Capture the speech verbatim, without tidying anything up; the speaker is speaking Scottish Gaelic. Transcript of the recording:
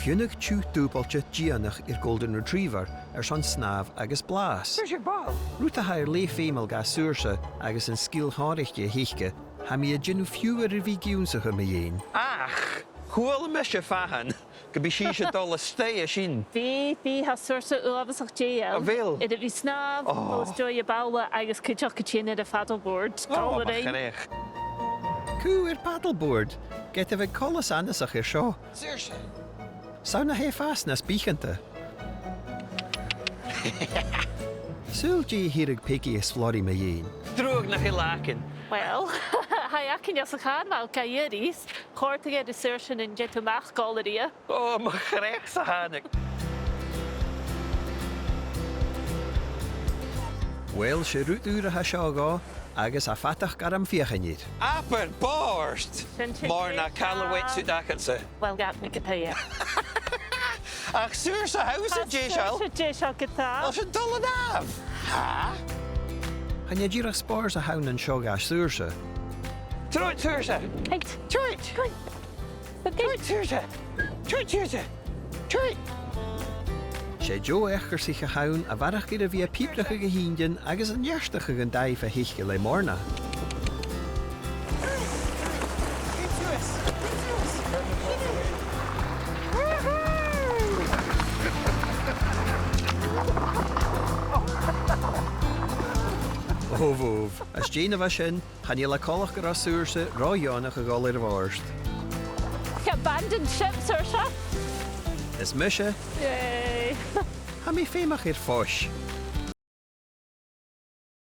Dhèanadh tiugh dùbailte dìonach air Golden Retriever airson snàmh agus blàths. Where's your ball? Rud a tha air leth feumail dha Saoirse agus an sgil shònraichte a th' aice, tha mi a' dèanamh fiughair a bhith ag ionnsachadh mu dheidhinn. Ach, chuala mise fathann gum bi sibhse a' dol a-steach an sin. Bidh, bidh, tha Saoirse uabhasach dèidheil. A bheil? Air a bhith a' snàmh, oh, a' dol a-steach a bhalla agus cuideachd a' tighinn air a' phaddleboard. Oh, mo chreach. Cù air paddleboard. Ged a bhiodh coltas annasach air seo. Saoirse. Saoil nach e fàs nas bitheanta. Saoil dè theireadh Peigi is Florrie mu dheidhinn. Truagh nach eil againn. Well, tha againn às a' chàr, bha e gu dearbh. Chòrdadh e ri Saoirse an dèidh a-mach còmhla rithe. Ò, mo chreach-sa thàinig. Uill, 's e rud ùr a tha seo dhomh, agus tha fadachd orm feuchainn air. Abair bòrd! Sin, sin, Mòrna, càit a bheil an wetsuit agadsa? Well, gabh mi gu taigh. Ach Saoirse, tha thusa deiseil. Saoirse deiseil gu taigh. Tha sinn a' dol a-nall. Ha? Chan e dìreach spòrs a th' ann an seo dha Saoirse. Trobhad, Saoirse! Right. Trobhad! Go on. Trobhad, Saoirse! Trobhad, Saoirse! Trobhad! 'S e deagh eacarsaich a th' ann a bharrachd air a bhith a' pìobaireachadh a h-inntinn agus a' neartachadh an taigh fa theicheadh le Mòrna. Ò, bhobh, às dèidh na bha sin, chan eil e coltach gun robh Saoirse ro dheònach a dhol air bòrd. Abandon ship, Saoirse. Is mise. Yay. Tha mi feumach air fois.